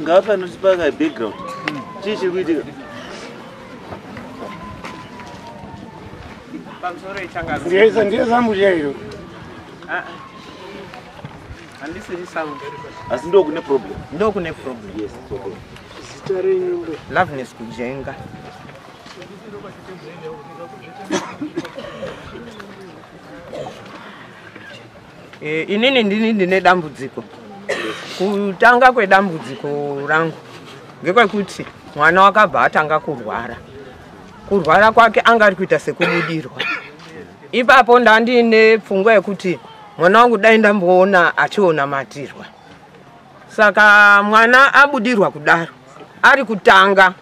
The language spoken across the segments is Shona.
Ngapanotipa ka background. Chii chiri kuitika? Pamusoro ichangazo. Ndiye sambu chairo. Handisiri sambu. Asi ndo kune problem. Ndo kune problem. Yes, it's okay. Zita renyu. Loveness Kujenga. Inini ndini ndine dambudziko. Kutanga kwedambudziko rangu ngekwekuti mwana wakabva atanga kurwara. Kurwara kwake anga ari kuita sekubudirwa. Ipapo ndandine pfungwa yekuti mwana wangu dai ndamboona achionamatirwa. Saka mwana abudirwa kudaro ari kutanga.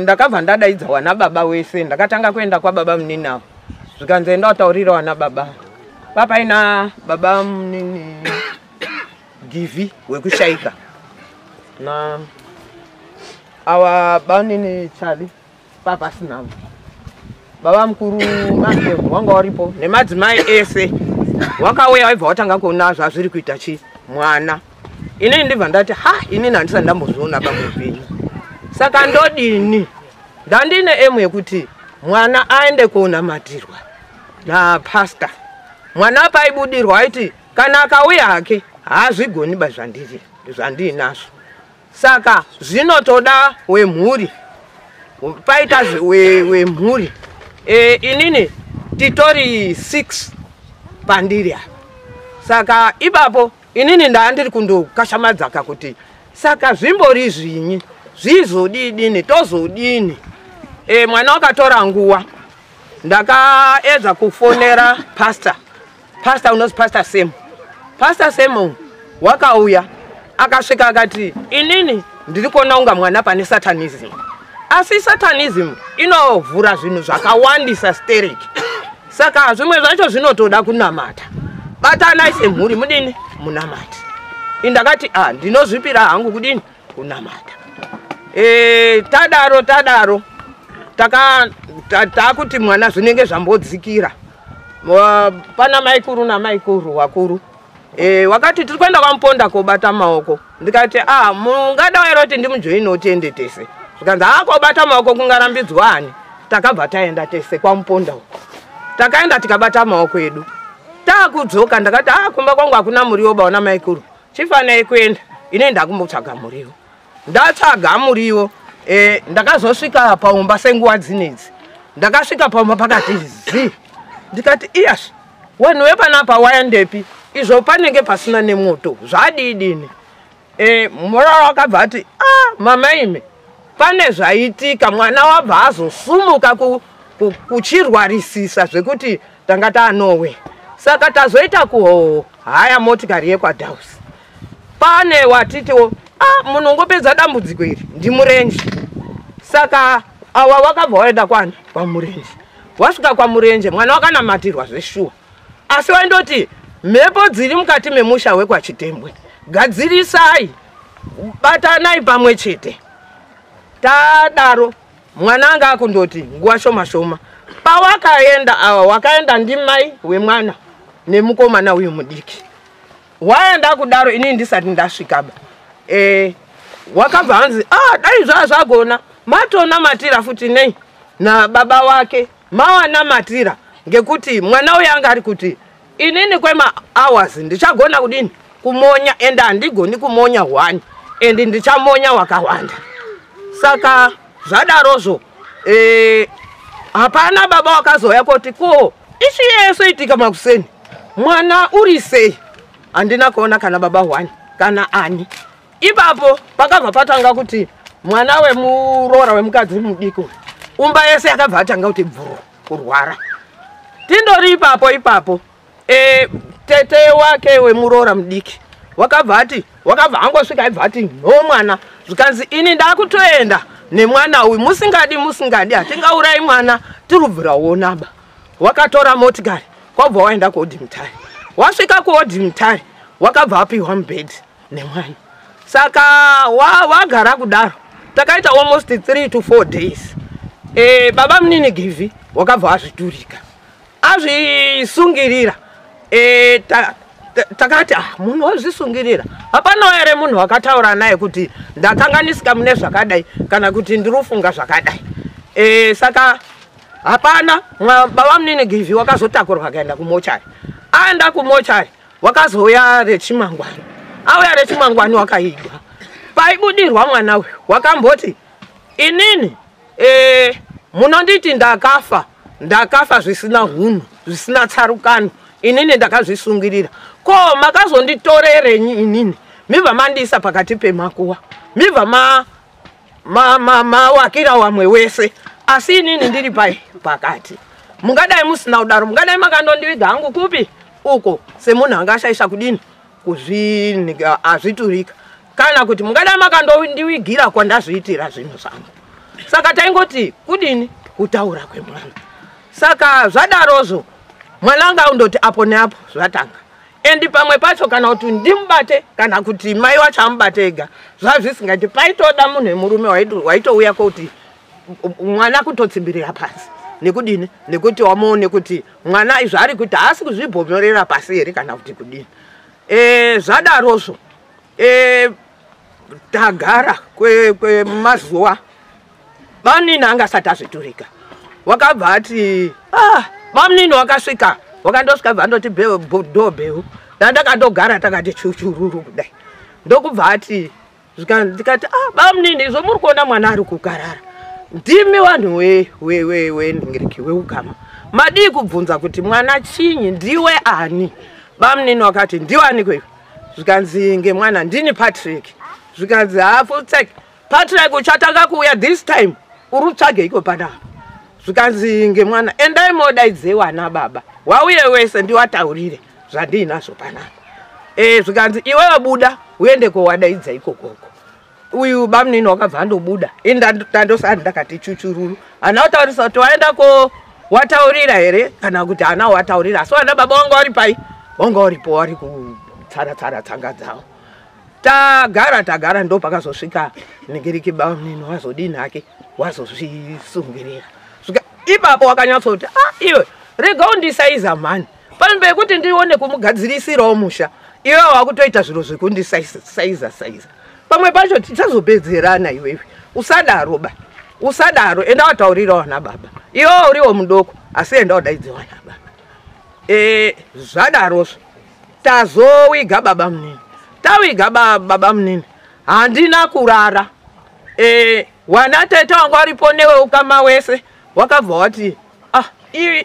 Ndakabva ndadaidza wana baba wese. Ndakatanga kuenda kwa baba munini avo. Zvikanzi enda wataurira wana baba. Papaina baba munini Givi wekushaika na awa banini Chali papasina baba mukuru make wanga waripo nemadzimai ese wakauya waibva watanga kuona zvazviri kuita chi mwana. Inini ndibva ndati ha, inini handisati ndambozviona pamupenyu, saka ndodini? Ndandine emu yekuti mwana aende konamatirwa napasta. Mwana paibudirwa aiti kana akauya hake haazvigoni ba zvandinazvo. Saka zvinotoda wemhuri, paita wemhuri. Inini titori 6 pandiri apa. Saka ipapo inini ndandiri kundokashamadzaka kuti saka zvimbori zvinyi zvizodidini tozodini. Mwana wakatora nguva. Ndakaedza kufonera pastor. Pastor unozi Pastor Sam. Pastor Sam wakauya akasvika akati inini ndiri kuona unga mwana pane satanism. Asi satanism inovhura zvinhu zvakawandisa stereki. Saka zvimwe zvacho zvinotoda kunamata. Batanai semhuri mudini munamate. Indakati ndinozvipira hangu kudini kunamata. Tadaro takuti mwana zvinenge zvambodzikira. Pana maikuru namaikuru wakuru. Wakati tiri kuenda kwaMuponda kobata maoko. Ndikati mungada here kuti ndimujoine tiende tese. Zvikanzi kobata maoko kungarambidzwa ani. Takabva taenda tese kwaMuponda uko. Takaenda tikabata maoko edu. Takudzoka ndakati kumba kwangu hakuna muriwo baona maikuru. Chifanai kuenda. Ine ndakumbotsvaga muriwo. Ndatsvaga muriwo. Ndakazosvika paumba senguva dzinedzi. Ndakasvika paumba pakati zi. Ndikati iyas, wanhu wepanapa waendepi? Izvo panenge pasina nemoto. Zvadidini? Murara wakabva ati mama ime pane zvaitika, mwana wabva azosumuka kuchirwarisisa zvekuti tanga taanowe. Saka tazoita kuhaya motikari yekwaDhaus. Pane watitiwo munhu ungopedza dambudziko iri ndiMurenje. Saka awa wakabva waenda kwani kwaMurenje. Wasvika kwaMurenje mwana wakanamatirwa zveshuwa. Asi waindoti mhepo dziri mukati memusha wekwaChitembwe gadzirisai, batanai pamwe chete. Tadaro mwana anga akundoti nguva shoma shoma. Pawakaenda awa wakaenda ndimai wemwana nemukomana uyu mudiki. Waenda kudaro inini ndisati ndasvikaba. Wakabva hanzi dai zvazvagona matonamatira futi nei na baba wake mawanamatira ngekuti mwana uyu anga ari kuti inini kwema hours ndichagona kudini kumonya, ende handigoni kumonya 1 ende ndichamonya wakawanda. Saka zvadarozvo hapana baba wakazoya kuti ko ichi yeso itika makuseni mwana uri sei. Handina kuona kana baba 1 kana ani. Ipapo pakabva patanga kuti mwana wemuroora wemukadzi mudiki umba yese yakabva atanga kuti bvuru kurwara. Tindori ipapo tete wake wemuroora mudiki wakabva ati wakabva angosvika aibva ati no mwana. Zvikanzi ini ndakutoenda nemwana uyu, musingadi hatingaurai mwana tirubvira wonaba. Wakatora motikari Kwabva waenda kuOld Mutare. Wasvika kuOld Mutare, wakabva apiwa mubhedhi nemwana. Saka wagara kudaro, takaita almost 3 to 4 days. Baba munini Givi wakabva azviturika, azvisungirira. Takati ah, munhu wazvisungirira, hapana here munhu wakataura naye kuti ndakanganisika mune zvakadai kana kuti ndiri kufunga zvakadai? Saka hapana. Baba munini Givi wakazotakurwa akaenda kumochari. Aenda kumochari, wakazouya rechimangwani. Auya rechimangwani, wakaigwa. Paibudirwa mwana uyu, wakamboti, "Inini munonditi ndakafa, ndakafa zvisina hunhu, zvisina tsarukano. Inini ndakazvisungirira. Ko makazonditorerenyi inini, mibva mandiisa pakati pemakuwa, mibva mawakira wamwe wese, asi inini ndiri pai pakati? Mungadai musina kudaro, mungadai makandondiviga hangu kupi uko semunhu anga ashaisha kudini kuzvinika azviturika, kana kuti mungadai makandondivigira kwandazviitira zvinhu zvangu." Saka taingoti kudini, kutaura kwemwana. Saka zvadarozvo, mwana anga undoti apo neapo zvatanga, and pamwe pacho kana kuti ndimubate kana kuti mai wacho amubate ega, zvazvisingaiti. Paitoda munhu wemurume waitouya kuti mwana kutotsimbirira pasi nekudini, nekuti wamuone kuti mwana zvaari kuita haasi kuzvibhomorera pasi here kana kuti kudini. Zvadarozvo, tagara kwemazuva, bamunini anga asati azviturika. Wakabva ati, ah, bamunini wakasvika, wakandosvika, bva ndoti dhobheu, ndandakandogara takati chuchururu kudai. Ndokubva ati, ndikati, "Ah, bamunini, izvo muri kuona mwana ari kukarara, ndimi vanhu wenhingiriki weukama, madii kubvunza kuti mwana chinyi, ndiwe ani?" Bamunini wakati, "Ndiwe ani kweyo?" Zvikanzi ngemwana, "Ndini Patrick." Zvikanzi, "Hafutsek Patrick, uchatanga kuuya this time, uri kutsvage iko panapa." Zvikanzi ngemwana, "Endai modaidze wana baba wauye wese, ndiwataurire zvandiinazvo panapa." Zvikanzi, "Iwewe buda uende kowadaidza ikokoko." Uyu bamunini wakabva andobuda, ini ndandosari ndakati chuchururu. Hana kutaurisa kuti waenda ko wataurira here kana kuti hana wataurira, asi vana baba wanga vari pai, wanga uripo, wari kutsara tsara tsanga dzavo. Tagara tagara, ndo pakazosvika ningiriki, bamunini wazodini hake, wazozvisungirira. Svika ipapo wakanyatsoti, "Ah, iwe rega undisaiza mhani, panzvimbo yekuti ndione kumugadzirisirawo musha, iwe wakutoita zviro zvekundisaiza saiza. Pamwe pacho tichazopedzerana. Iwewe usadaro ba, usadaro. Enda wataurirawo na baba, iwe uriwo mudoko, asi enda wadaidzewa na baba." Zvadarozvo, tazowiga baba munini. Tawiga baba munini, handina kurara. Wana tete wanga waripo newe ukama wese wakabva wati, "Ah,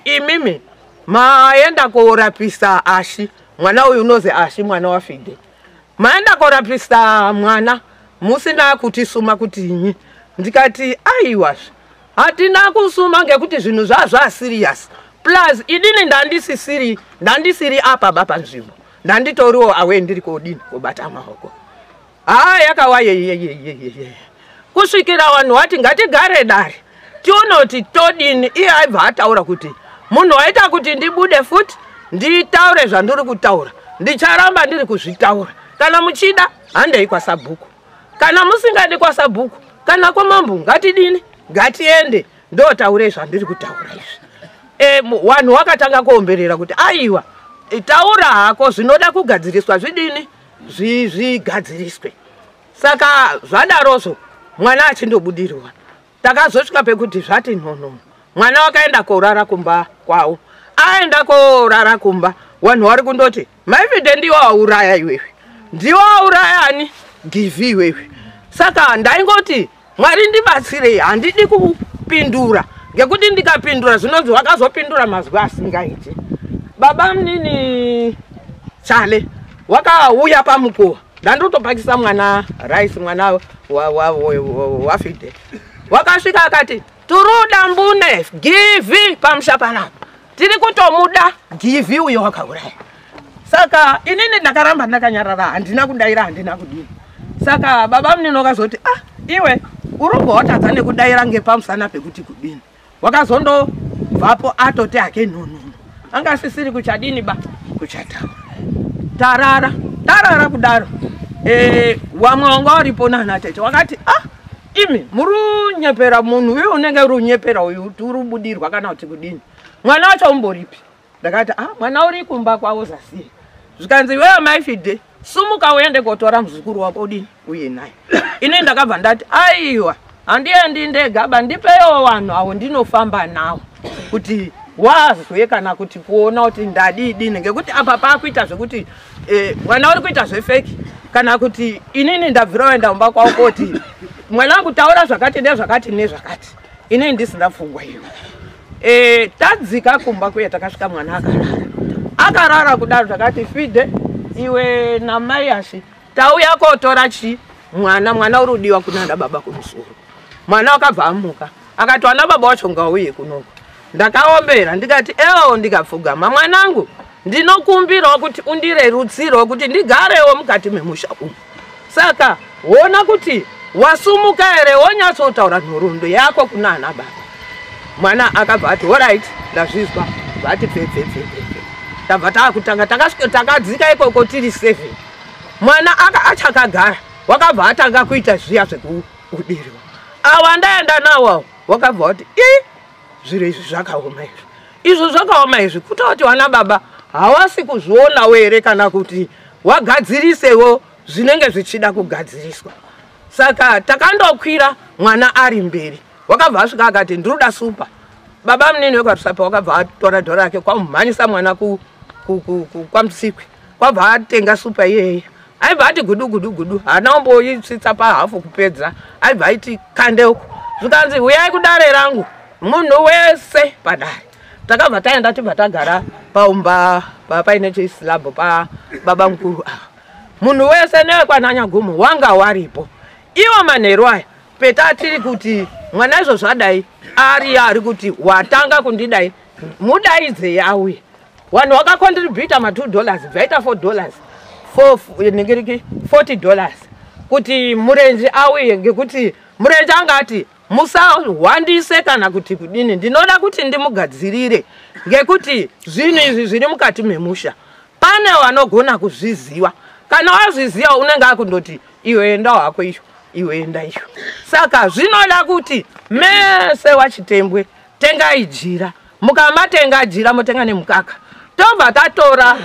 imimi maenda korapisa Ashi, mwana uyu unozi Ashi, mwana waFide, maenda korapisa mwana musina kutisuma kuti inyi." Ndikati, "Aiwazve, hatina kusuma ngekuti zvinhu zvazva serious, plus inini ndandisisiri, ndandisiri apa ba panzvimbo, ndanditoriwo awe, ndiri kodini, kobata maoko." Haa, yakawa yeyeyeyeye kusvikira vanhu vati ngatigare dare tione kuti todini. Iye aibva ataura kuti munhu waita kuti ndibude futi nditaure zvandiri kutaura, ndicharamba ndiri kuzvitaura. Kana muchida, handei kwasabhuku. Kana musingadi kwasabhuku kana kwamambo, ngatidini, ngatiende ndotaure zvandiri kutaura izvi. Vanhu vakatanga kuomberera kuti, "Aiwa, taura hako, zvinoda kugadziriswa zvidini, zvigadziriswe." Saka zvadarozvo, mwana achindobudirwa, takazosvika pekuti zvati nonono, mwana wakaenda korara kumba kwavo. Aenda korara kumba, vanhu vari kundoti, "Maifide, ndiwo wauraya iwewe, ndiwo wauraya ani, Givhi iwewe." Saka ndaingoti, "Mwari ndibatsirei, handidi kupindura, ngekuti ndikapindura zvinonzi wakazopindura mazwi asingaiti." Baba munini Chale wakauya pamukuwa, ndandotopakisa mwana rice, mwana waFide. Wakasvika akati, "Turuda mbune Givhi pamusha panapa, tiri kutomuda Givhi uyo wakauraya." Saka inini ndakaramba ndakanyarara, handina kudaira, handina kudini. Saka baba munini wakazoti, "Ah, iwe urobva watadza nekudaira ngepamusana pekuti kudini?" Wakazondobvapo atoti hake nonono. Anga asisiri kuchadini ba kuchataura. Tarara tarara kudaro, wamwe wanga waripo nana tete wakati, ah, imi muri unyepera munhu uyu, unenge uri unyepera uyu kuti uri ubudirwa kana kuti kudini, mwana wacho umboripi? Ndakati, ah, mwana uri kumba kwavo zasiye. Zvikanzi, iwewe maifidhe, sumuka uende kotora muzukuru wako udini uye naye. Ini ndakabva ndati, aiwa, handiendi ndega ba, ndipewo vanhu avo ndinofamba nawo kuti wazwe kana kuti kuona kuti ndadidini, ngekuti apa paakuita zvekuti mwana uri kuita zvefake, kana kuti inini ndabvira waenda kumba kwavo koti mwana wangu taura zvakati nezvakati nezvakati, inini ndisina pfungwa iyo. Tadzika kumba kuya, takasvika mwana akarara. Akarara kudaro, takati, Fide, iwe namai Ashi, tauya kotora chi mwana, mwana uri udiwa kunana baba kumusoro. Mwana wakabva amuka akati, wana baba wacho ngauye kunoko. Ndakaombera ndikati, ewo, ndikapfugama, mwanangu, ndinokumbirawo kuti undirerutsirewo kuti ndigarewo mukati memusha umu. Saka wona kuti wasumuka here, wonyatsotaura nhoroondo yako kuna ana baba. Mwana akabva ati, alright, ndazvizwa. Vati pfepfepfepfe, tabva taakutanga. Takasvika, takadzika ikoko tiri 7. Mwana aka achakagara, wakabva atanga kuita zviya zvekuudirwa. Awa ndaenda nawo awo, wakabva wati, i zviro izvi zvakaoma, izvi izvo zvakaoma izvi, kutoti wana baba hawasi kuzvionawo here kana kuti wagadzirisewo zvinenge zvichida kugadziriswa. Saka takandokwira, mwana ari mberi. Wakabva asvika akati, ndiroda supa. Baba munini wekwaRusape wakabva atora dhora rake, kwamumhanyisa mwana kwaMusikwi, kwabva atenga supa iyeye. Aibva ati gudu gudu gudu, haana kumboitsvitsa pahafu kupedza, aibva aiti kande uku. Zvikanzi, uyai kudare rangu, munhu wese padare. Takabva taenda, tibva tagara paumba paine chislab pababa mukuru ava. Munhu wese newekwananyagumo wanga waripo. Iwo manheru aya peta tiri kuti mwana izvo zvadai ari kuti watanga kundidai, mudaidze auye. Vanhu vakacontributa ma$2, bvaita $4, ningiriki $40 kuti murenje auye, ngekuti murenje anga ati musahwandise kana kuti kudini, ndinoda kuti ndimugadzirire, ngekuti zvinhu izvi zviri mukati memusha pane vanogona kuzviziva. Kana wazviziva unenge akundoti, iwe enda hako iyo, iwe enda iyo. Saka zvinoda kuti mese wachitembwe tengai jira. Mukamatenga jira, motenga nemukaka, tobva tatora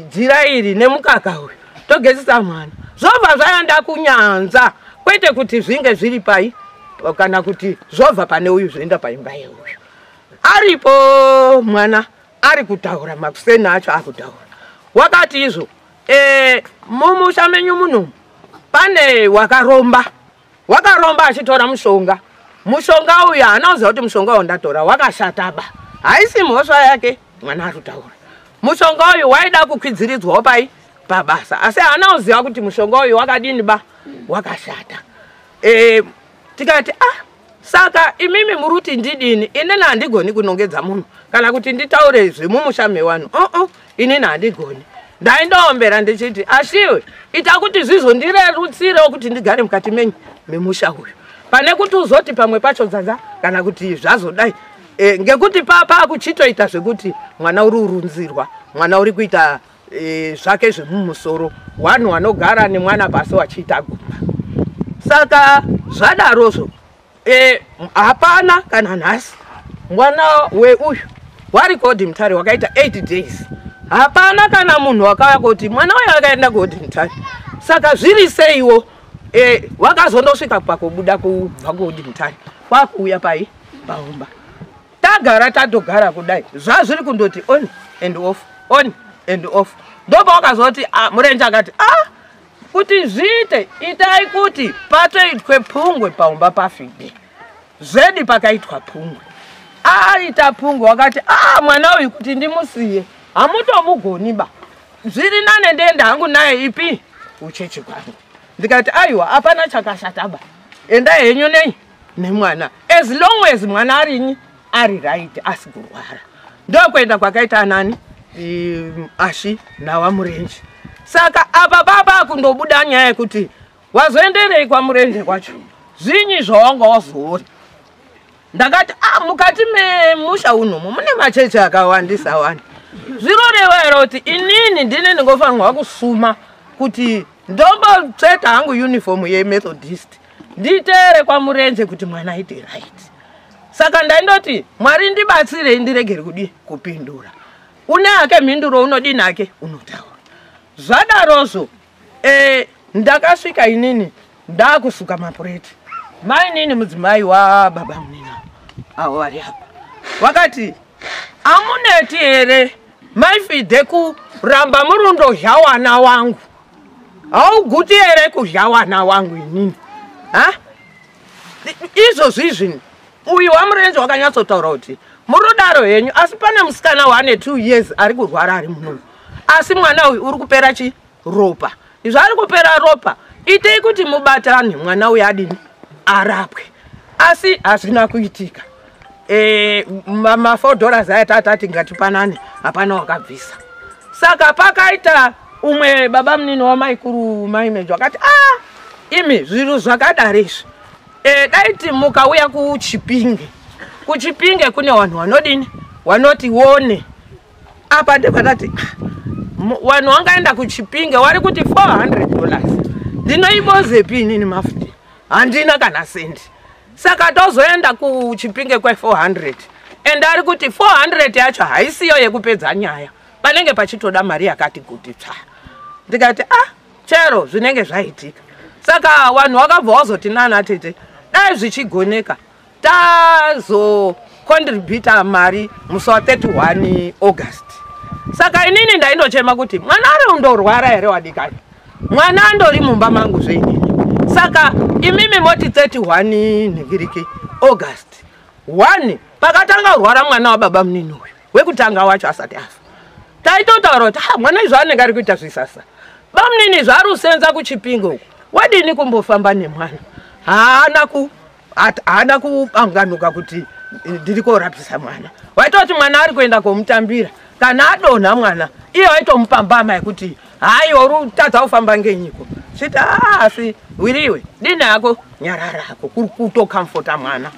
jira iri nemukaka uyu, togezesa mwana, zvobva zvaenda kunyanza, kwete kuti zvinge zviri pai kana kuti zvobva pane uyu zvoenda paimba yeuyu. Aripo mwana ari kutaura makuseni acho, akutaura wakati izvo, mumusha menyu munomu pane wakaromba, wakaromba achitora mushonga. Mushonga uyu haana kuziva kuti mushonga wandatora wakashata ba. Haisi mhosva yake, mwana ari kutaura. Mushonga uyu waida kukwidziridzwawo pai pabasa, asi haana kuziva kuti mushonga uyu wakadini ba, wakashata. Tikati, ah, saka imimi muri kuti ndidini? Inini handigoni kunongedza munhu kana kuti nditaure zvemumusha mewanhu. Inini handigoni. Ndaindowombera ndichiti, ashiwe, ita kuti zvizondirerutsirewo kuti ndigare mukati menyu memusha uyu, pane kuti uzoti pamwe pacho dzadza kana kuti zvazodai, ngekuti papa kuchitoita zvekuti mwana uri urunzirwa, mwana uri kuita zvake zvemumusoro, vanhu vanogara nemwana pasi wachiita gumba. Saka zvadarozvo, hapana kana nhasi mwana weuyu wari kuOld Mutare wakaita 8 days, hapana kana munhu wakauya kuti mwana uyu akaenda kuOld Mutare, saka zviri seiwo? Wakazondosvika pakubuda kubva kuOld Mutare kwakuuya pai paumba. Tagara tatogara kudai, zvazviri kundoti on and off, on and off. Ndopawakazoti, ah, murenje akati, ah, kuti zviite itai kuti patoitwe pungwe paumba pafide zvedi. Pakaitwa pungwe, aita pungwe wakati, ah, mwana uyu kuti ndimusiye hamutomugoni ba, zviri nane ndienda hangu naye ipi uchechi kwangu. Ndikati, aiwa, hapana chakashata ba, endai henyu nei nemwana, as long as mwana arini ari right, asi kurwara. Ndokuenda kwakaita nani Ashi nawamurenje. Saka apa baba kundobuda nyaya yekuti wazoenderei kwamurenje kwacho, zvinyi zvawanga wazoona? Ndakati, ah, mukati memusha unomu mune machechi akawandisa wani. Zvinoreva here kuti inini ndini ndingofanirwa kusuma kuti ndombotsveta hangu uniform yeMethodist nditeere kwaMurenje kuti mwana aite right. Saka ndaindoti Mwari ndibatsirei ndiregere kudi kupindura. Une hake mhinduro unodini hake unotaura. Zvadarozvo ndakasvika inini ndakusuka mapureti. Mainini mudzimai wababa munina avo vari apa vakati amuneti here maifidhe kuramba murundodya wana wangu, hauguti here kudya wana wangu inini ha? Izvozvi izvi uyu waMurenje wakanyatsotaura kuti murudaro henyu, asi pane musikana wane 2 years ari kurwara ari munomu, asi mwana uyu uri kupera chi ropa. Izvo ari kupera ropa, itei kuti mubatane mwana uyu adini arapwe. Asi hazvina kuitika. Ma$4 aya tatati ngatipanane, hapana wakabvisa. Saka pakaita umwe baba munini wamaikuru maimejo akati imi zviro zvakadari izvi daiti mukauya kuChipinge. KuChipinge kune vanhu vanodini vanoti wone apa ndepatati vanhu vangaenda kuChipinge vari kuti $400 ndinoibozepi inini mafuti handina kana sendi. Saka tozoenda kuChipinge kwe400 ende ari kuti 400 yacho haisiyo yekupedza nyaya, panenge pachitoda mari yakati kuti tsva. Ndikati chero zvinenge zvaitika. Saka vanhu vakabva vazoti nana tete dai zvichigoneka tazokontributa mari musi wa31 August. Saka inini ndaindochema kuti mwana ari undorwara here wadikani, mwana andori mumba mangu zveinini. Saka imimi moti 31 nhingiriki August 1 pakatanga kurwara mwana wababa munini uyu wekutanga wacho asati afa, taitotaura kuti mwana izvo anenge ari kuita zvisasa, bamunini zvaari kusenza kuChipinge uku, wadini kumbofamba nemwana. Haana kubanganuka kuti ndiri korapisa mwana. Waitoti mwana ari kuenda komutambira, kana adonha mwana iye waitomupa mbama yekuti haiwa uri kutadza kufamba ngenyiko. Chiti asi wiriwe dini hako nyarara hako, kuri kutokamfota mwana.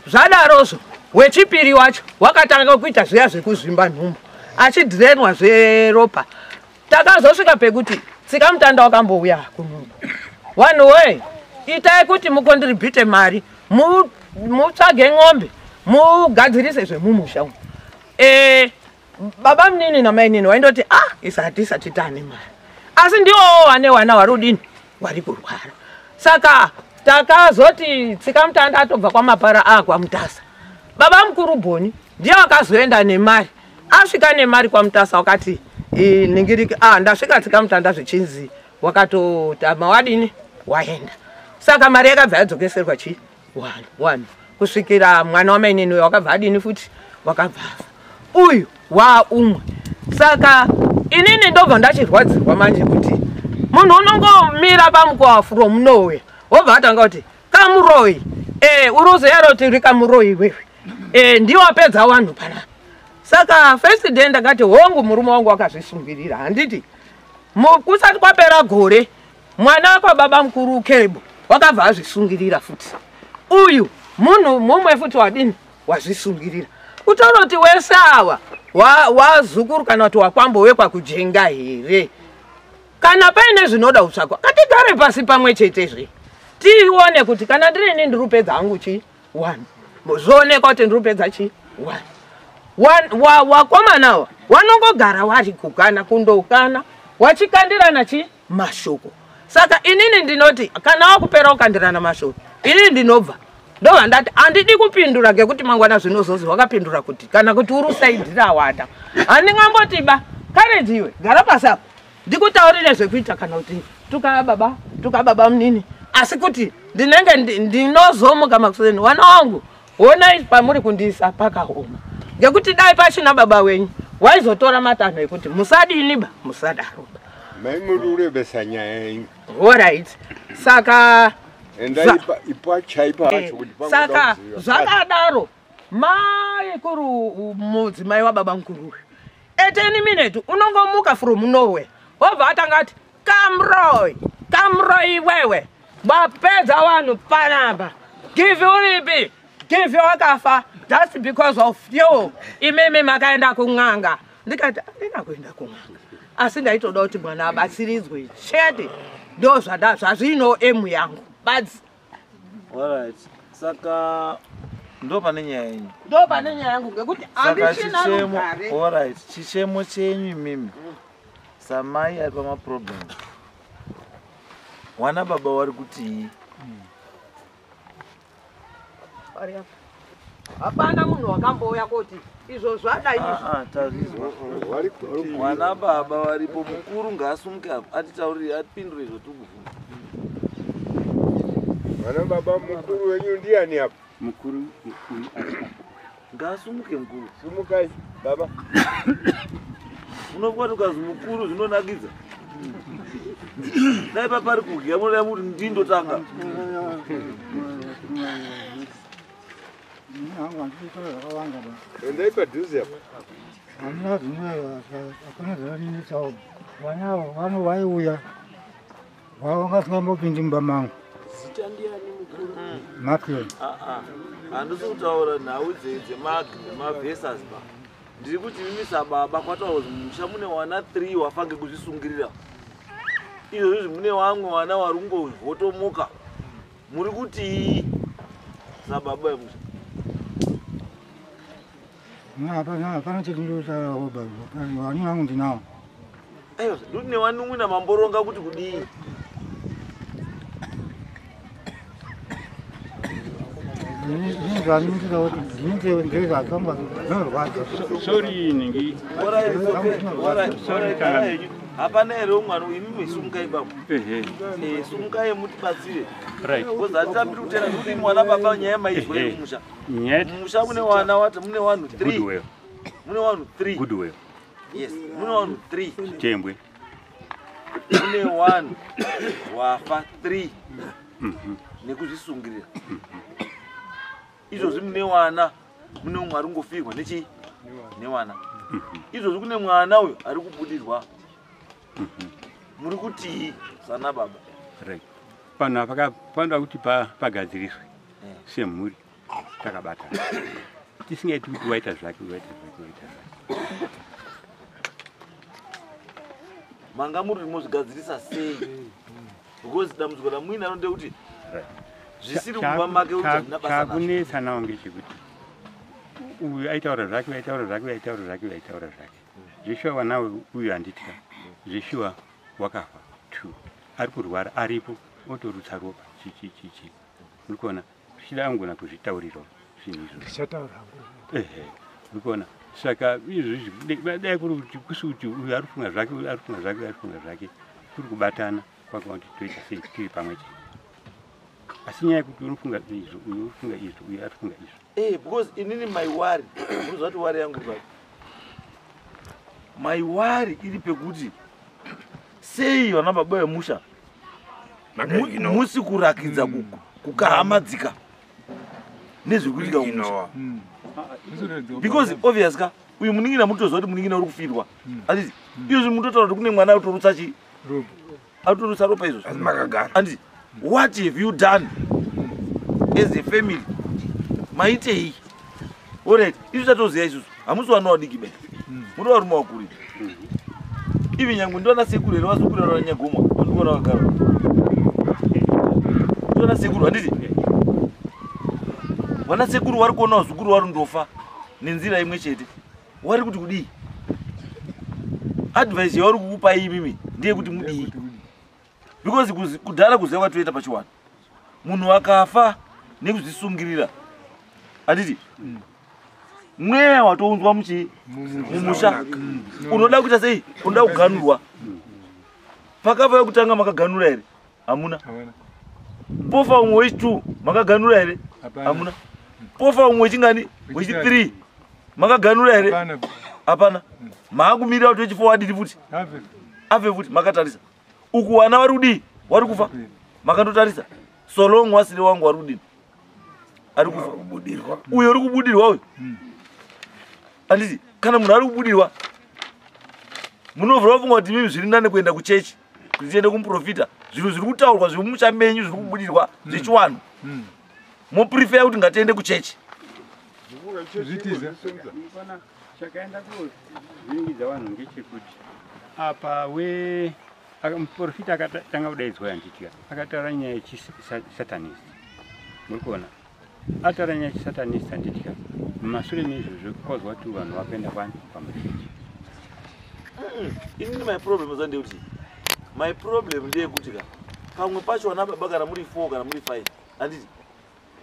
Zvadarozvo wechipiri wacho wakatanga kuita zviya zvekuzvimba nhumbu achidhirenwa zveropa. Takazosvika pekuti tsikamutanda wakambouya kunhumbu, vanhu wee itai kuti mukontribute mari mutsvage ng'ombe mugadzirise zvemumusha umu. Baba munini namainini waindoti isati isati tane mari, asi ndiwowo wane wana wari udini wari kurwara. Saka takazoti tsikamutanda atobva kwamapara akwaMutasa, baba mukuru Bhoni ndiye wakazoenda nemari. Asvika nemari kwaMutasa wakati ningiriki ndasvika tsikamutanda zvichinzi wakatotama wadini waenda. Saka mari yakabva yadzokeserwa chi 1 kusvikira mwana wamainini uyo wakabva adini futi wakabva afa, uyu waumwe. Saka inini ndobva ndachirwadzirwa manje kuti munhu unongomira pamukova from nowhere wobva atanga kuti kamuroi, uri uzoyara kuti uri kamuroi wewe, ndiwo wapedza vanhu panapa. Saka first day ndakati hongu murume wangu wakazvisungirira, handiti kusati kwapera gore mwana wababa mukuru Kerebo wakabva azvisungirira futi. Uyu munhu mumwe futi wadini wazvisungirira. Kutoroti wese awa wazukuru kana kuti wakwambo wekwakujenga here. Kana paine zvinoda kutsvakwa ngatigare pasi pamwe chetezve tione kuti kana ndirini ndiri kupedza hangu chi 1 zvoonekwa kuti ndiri kupedza chi 1. Wakomana wanongogara wari kugana kundokana wachikandirana chi mashoko. Saka inini ndinoti kana wakupera kukandirana mashoko inini ndinobva ndobva ndati handidi kupindura ngekuti mangwana zvinozozi wakapindura kuti kana kuti uri usaidhira wada. Handingamboti ba kareji iwe gara pasi apo ndikutaurire zvekuita kana kuti tuka baba munini, asi kuti ndinenge ndinozomuka makuseni wana wangu honai pamuri kundiisa pakaoma ngekuti dai pachina baba wenyu waizotora matanho ekuti musadini ba musadaro ba. Mai muri kurebesa nyaya yenyu. Alright. Saka endai ipa chaipa pacho kuti saka zvakadaro mai kuru mudzimai wababa mukuru at any minute unongomuka from nowhere wobva atanga ati kamroi kamroi iwewe wapedza vanhu panapa give uripi give wakafa just because of you imimi makaenda kun'anga. Ndikati handina kuenda kun'anga, asi ndaitoda kuti mwana abatsiridzwe chete. Ndo zvazvino emu yangu badzi. Alright. Saka ndo pane nyaya yenyu. Ndo pane nyaya yangu ngekuti Saka handichina chichemo, rugare. alright, chichemo chenyu imimi. Samai ari pama problems. Wana baba wari kutii? Hapana munhu wakambouya koti izvo zvadai izvi. Ah, ah, tazvizwa. Vari kuti Wana baba varipo, mukuru ngaasumuke apa atitaurire, atipindure zvatiri kubvunza. Vana baba, mukuru wenyu ndiani apa? Mukuru mukuru ari apa. Ngaasumuke mukuru. Sumukai baba. Unofunga kuti ukazi mukuru zvinonakidza? Dai papari kudya munoda kuti ndindotanga. Endai padhuze apa. Hamuna zvimwe, hakuna zvinonetsawo. Vana vano vaiuya, vanga vasingambopindi mumba mangu. Matthew. Ah, ah. Handisi kutaura nhau dzemavhesas ba. Ndiri kuti mimi sababa kwataura kuti mumusha mune wana 3 wafange kuzvisungirira. Izvozvi mune vamwe vana vari kungovhotomoka. Muri kutii sababa vemusha? Hapana chendinotaurawo baba, vana vangu ndinawo. Aiwa, ndikuti nevanun'una mamboronga kuti kudii? Ini zvandinotoda kuti ndezvakamba zvinorwadza. Sorry ningi. Alright, it's okay. Alright, Sorry, alright, kana- alright. Hapana here umwana imimi sumukai baba. Ehe. Sumukai mutibatsire. Right. Because hatitambiri kutenda nekuti imi wana baba nyaya maizwa iri mumusha. Nyaya Mumusha mune wana wati mune vanhu 3. Goodwill. Mune vanhu 3. Goodwill. Yes, mune vanhu 3. Tembwe. Mune vanhu wafa 3 nekuzvisungirira. Izvozvi mune wana, mune umwe ari kungofirwa nechi newana. Izvozvi kune mwana uyu ari kubudirwa. Muri kutii sana baba? Right. Pano apa panoda kuti pagadziriswe semhuri takabatana. Tisingaiti kuti waita zvake, waita zvake, waita zvake. Manga muri mozvigadzirisa sei? Because dambudziko ramuinaro ndekuti zvisiri mumba make kuti hazvina basa nazvo. Chakunetsa nawo ngechekuti uyu aitaura zvake, aitaura zvake, aitaura zvake, aitaura zvake. Zveshuwa wanawe uyu handitya. Zveshuwa wakafa 2. Ari kurwara aripo otorutsa ropa chi chi chi chi. Muri kuona zvichida angona kuzvitaurirawo zvinhu izvozvo. Ndichataura hangu. Ehe, muri kuona saka izvozvi dai kuri kuti kusi kuti uyu ari kufunga zvake, uyu ari kufunga zvake, uyu ari kufunga zvake, kuri kubatana kwakaona kuti toita sei tiri pamwe chete. Asi nyaya yekuti unofunga izvo, uyu unofunga izvo, uyu ari kufunga izvo. Because inini my worry, unoziva kuti worry yangu iri papi? My worry iri pekuti sei vana baba vemusha musi kurakidza kukahamadzika nezvekuitika kumusha. Because obvious ka, uyu munin'ina mutoziva kuti munin'ina uri kufirwa. Handiti? Izvozvi mutotaura kuti kune mwana ari kutorutsa chii? Ari kutorutsa ropa izvozvo. Asi makagara. Handiti? What have you done as a family? Maitei? Alright, isu tatoziva isusu. Hamusi vana vadiki beka. Muri varume vakuru. Ivi nyangwe ndiwana sekuru here vazukuru vana Nyagoma vandikuona vakagara. Ndiwana sekuru handiti? Vana sekuru vari kuona vazukuru vari ndofa nenzira imwe chete. Vari kuti kudii? Advice yavari kukupai imimi ndeyekuti mudii? Because kudhara kuziva kwatoita pachiwani. Munhu akafa nekuzvisungirira. Handiti? Mweya watounzwa mumusha. Unoda kuita sei? Unoda kuganurwa. Pakafa yekutanga makaganura here? Hamuna. Pofa umwe wechi2 makaganura here? Hamuna. Pofa umwe wechingani? Wechi3 makaganura here? Hapana. Maakumirira kuti wechi4 adiri futi? Afe futi makatarisa. Uku vana vari kudii? Vari kufa. Makandotarisa. So long wasiri wangu vari kudini? Ari kufa. Uyo uri kubudirwa uyu. Handiti kana munhu ari kubudirwa munovhura kufunga kuti mimi zviri nane kuenda kuchechi kuti tiende kumuprofita. Zvinhu zviri kutaurwa zviri mumusha menyu zviri kubudirwa zvechiwanhu. Moprefera kuti ngatiende kuchechi. Kuzvitiza. Pana chakaenda kuvhiringidza vanhu ngechekuti apa we muprofita akatanga kudaidzwa handitya, akataura nyaya yechisatanist. Muri kuona, ataura nyaya yechisatanist, handitya. Mumashure meizvozvo kwazwa kuti vanhu vakaenda kwani pamachechi. Inini my problem zandekuti, my problem ndeyekuti ka pamwe pacho vana baba, kana muri 4 kana muri 5, handiti,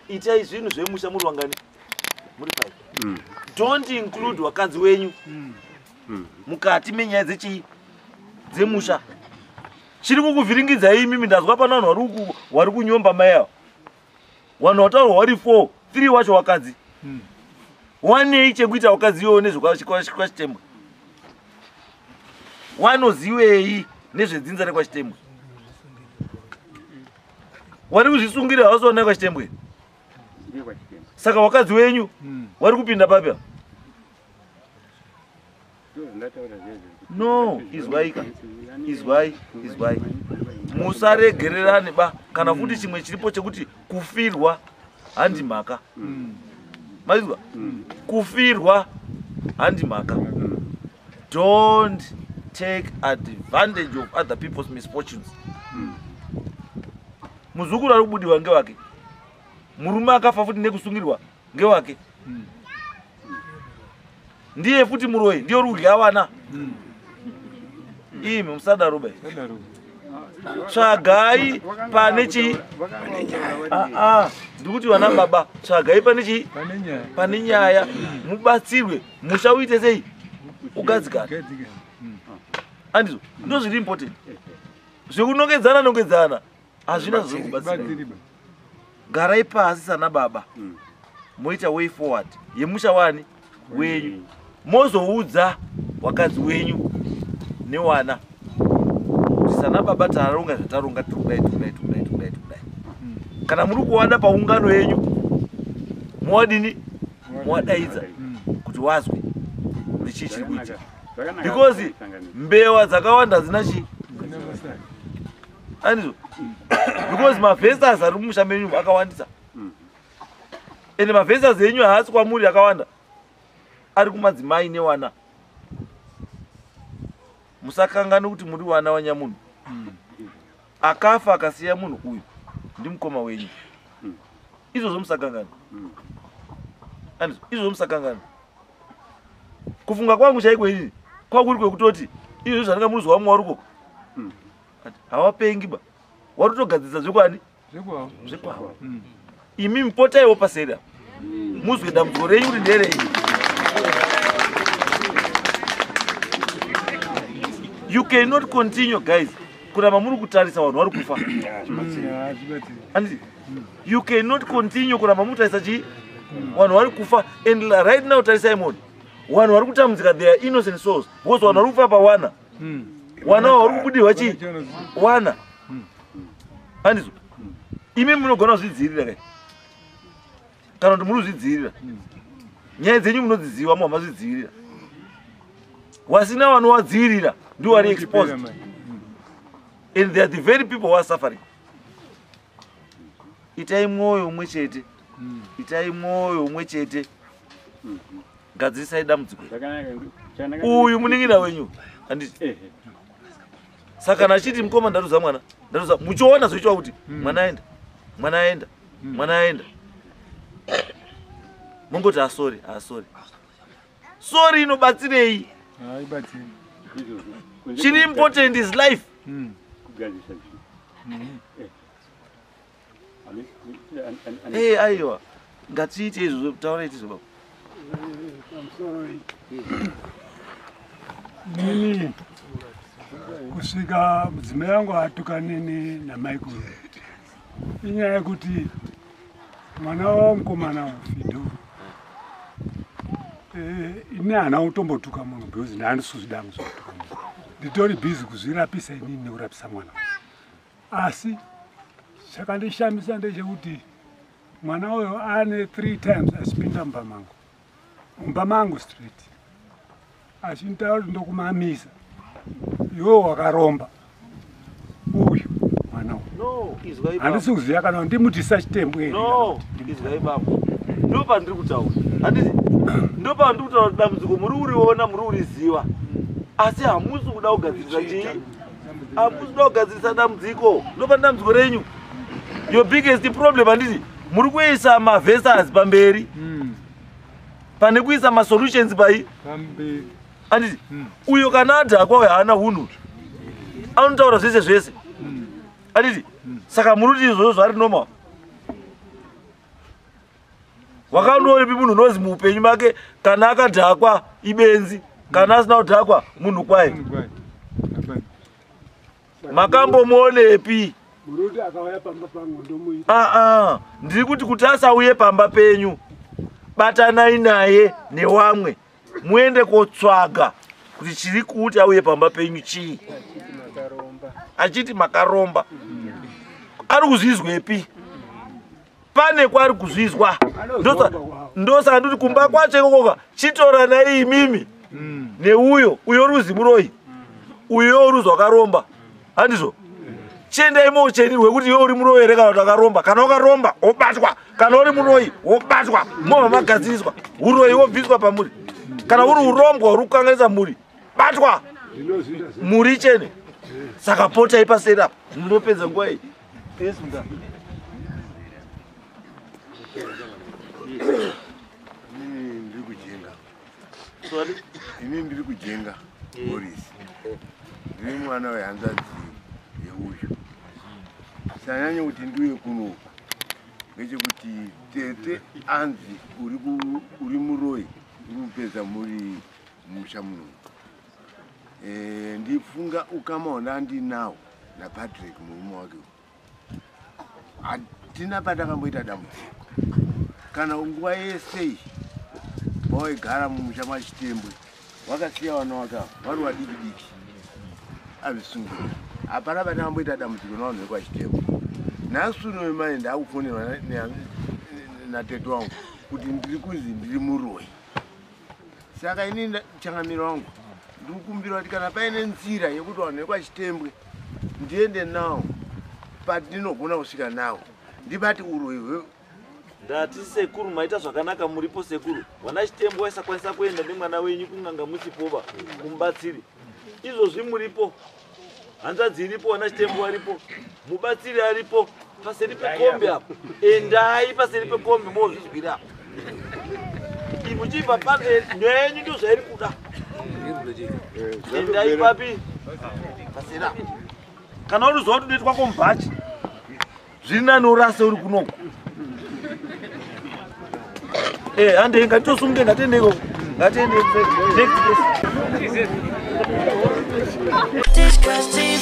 itai zvinhu zvemusha muri wangani? Muri 5. Don't include wakadzi wenyu mukati menyaya dzechii, dzemusha. Chiri kukuvhiringidzai imimi, ndazwa pana vanhu vari kunyomba mai ava. Vanhu vataurwa vari 4, 3 wacho wakadzi. Wanei chekuita wakadzi iwowo nezvekwaChitembwe? Wanoziwei nezvedzinza rekwaChitembwe? Wari kuzvisungira hausiona kwaChitembwe. Ndiye kwaChitembwe. Saka wakadzi wenyu wari kupinda papi apa? Ndataura zvezvo. No, izwai ka, izwai, izwai, musaregererane ba. Kana futi chimwe chiripo chekuti kufirwa handi mhaka. Maizwa, kufirwa handi mhaka. Don't take advantage of other people's misfortunes. Muzukuru ari kubudirwa ngewake, murume akafa futi nekusungirwa ngewake, ndiye futi muroyi, ndiye uri kudya vana. Imi musadaro bai. Tsvagai pane chii. Ah, ah, ndikuti vana baba, tsvagai pane chii, Pane nyaya. Pane nyaya, mubatsirwe, musha uite sei, ugadzikane. Gadzikana. Andizvo ndo zviri important. Zvekunongedzana nongedzana hazvina zvokubatsira. Batsiri ba. Garai pasi sana baba, moita way forward yemusha wani wenyu, mozoudza wakadzi wenyu newana kuti sana baba taronga zvataronga, tiri kudai, tiri kudai, tiri kudai, tiri kudai, tiri kudai. Kana muri kuwada paungano yenyu, mowadini, mowadaidza kuti wazwe kuti chii chiri kuitika, because mbewa dzakawanda hadzina chii. Dzina masaka. Andizvo, because mavhesas ari mumusha menyu akawandisa, ende mavhesas enyu haasi kwamuri akawanda, ari kumadzimai newana. Musakangani kuti muri wana wanyamunhu akafa akasiya munhu uyu ndimukoma wenyu. Izvozvo musakangani. Andizvo, izvozvo musakangani. Kufunga kwangu chaiko inini kwakuri kwekutoti izvozvo zvandinga munozwa vamwe vari ukoko hawapengi ba, warutogadzirisa zvekwani. Zvekwavo. Zvekwavo. Imi mupotaiwo paseri apa, muzwe dambudziko renyu kuti nderei. You cannot continue, guys, kuramba muri kutarisa vanhu vari kufa. Hazvibatsiri. Anditi you cannot continue kuramba muri kutarisa chii, vanhu vari kufa. And right now tarisai munhu, vanhu vari kutambudzika, they are innocent souls, because vanhu vari kufa pawana wana vari kubudirwa chii, wana. Andizvo, imi munogona kuzvidzivirira kai, kana kuti muri kuzvidzivirira? Nyaya dzenyu munodziziva, muhamazvidzivirira. Wasina vanowadzivirira ndiwo vari exposed, and they are the very people who are suffering. Itai mwoyo umwe chete, itai mwoyo umwe chete, gadzirisai dambudziko iri. Uyu munin'ina wenyu, handiti? Saka kana achiti mukoma ndaruza mwana, ndaruza, muchiona zvoitwa kuti mwana aenda, mwana aenda, mwana aenda, mongoti asori, asori, sorry inobatsirei? Haibatsiri. Chiri important is life. Kugadzirisa zvinhu. Hey, aiwa, ngatiite izvozvo. Taura itizvo baba. Pamusoro nini, kusvika mudzimai wangu atukanini namaikuru, inyaya yekuti mwana wamukomana Fido, ini hana kutombotuka munhu because ndaandisi kuzvida kuzotuka munhu. Nditori busy kuzvirapisa inini nekurapisa mwana. Asi chakandishamisa ndechekuti mwana uyo ane three times achipinda mumba mangu, mumba mangu straight, achinitaura kuti ndokumamisa iwe wakaromba. Uyu mwana uyu No, izwai baba. Handisi kuziva kana ndimutisa Chitembwe here. No, izwai baba, ndo pandiri kutaura. Handiti ndopandiri kutaura kuti dambudziko muri kuriona, muri kuriziva, asi hamusi kuda kugadzirisa chii? Hamusi kuda kugadzirisa dambudziko. Ndopane dambudziko renyu. Your biggest problem, handiti muri kuisa maverses pamberi pane kuisa masolutions pai? Pamberi. Handiti uyo kana adhakwa uyo haana unhu, anotaura zvese zvese, handiti? Saka muri kuti izvozvo zvari normal? Wakandoripi munhu unozi muupenyu make kana akadhakwa ibenzi, kana asina kudhakwa munhu kwaye? Munhu kwaye. Hapana. Makambomuonepi? Muri kuti akauya pamba pangu ndomuita? Aa, ndiri kuti asauye pamba penyu, batanai naye newamwe muende kotsvaga kuti chiri kuti auye pamba penyu chii, achiti makaromba. Ari kuzvizwepi? Pane kwaari kuzvizwa. Ndosaka nditi kumba kwacho ikokoka chitoranai imimi neuyo uyo ruzi muroyi, uyo ruzi wakaromba, handizvo? Chiendai mochenirwe kuti iwe uri muroyi here kana kuti wakaromba. Kana wakaromba wobatwa, kana uri muroyi wobatwa, mobva magadziriswa, uroyi wobviswa pamuri. Kana uri urombwa uri kukanganisa mhuri, batwa. Ndinozviita zve. Mhuri ichene. Saka potai paseri apa, munopedza nguva iyi. Yes, mudhara. Inini ndiri kujenga. Sorry. Inini ndiri kujenga Boris. Ndiri mwana wehanzvadzi yeuyu. Chanyanya kuti ndiuye kunoku ngechekuti tete anzi uri muroyi, uri kupedza muri mumusha muno. Ndifunga ukama hwandandinawo naPatrick murume wake, hatina patakamboita dambudziko kana nguva yese iyi. Waigara mumusha maChitembwe, wakasiya vana wake ava vari vadiki diki, azvisungirira. Hapana patakamboita dambudziko navanhu vekwaChitembwe. Nhasi uno mai ndakufonerwa natete wangu kuti ndiri kunzi ndiri muroyi. Saka inini changamiro wangu, ndiri kukumbira kuti kana paine nzira yekuti vanhu vekwaChitembwe ndiende nawo pandinogona kusvika nawo, ndibati uroyi Ndati sekuru, maita zvakanaka muripo sekuru. Vana Chitembo vaisakwanisa kuenda nemwana wenyu kun'anga musipoba kumubatsiri. Izvozvi muripo, hanzvadzi iripo, vana Chitembo varipo, mubatsiri aripo paseri pekombi apo. Endai paseri pekombi mozvizwira apo. Muchibva pane nyaya yenyu, ndo zvairi kuda. Endai papi? Paseri apo. Kana uri zuva kuti unoitwa komubhachi, zviri nani urase uri kunoko. Handei, ngatitosunge, ngatiende ikoko, ngatiende. Next case. Discuss TV.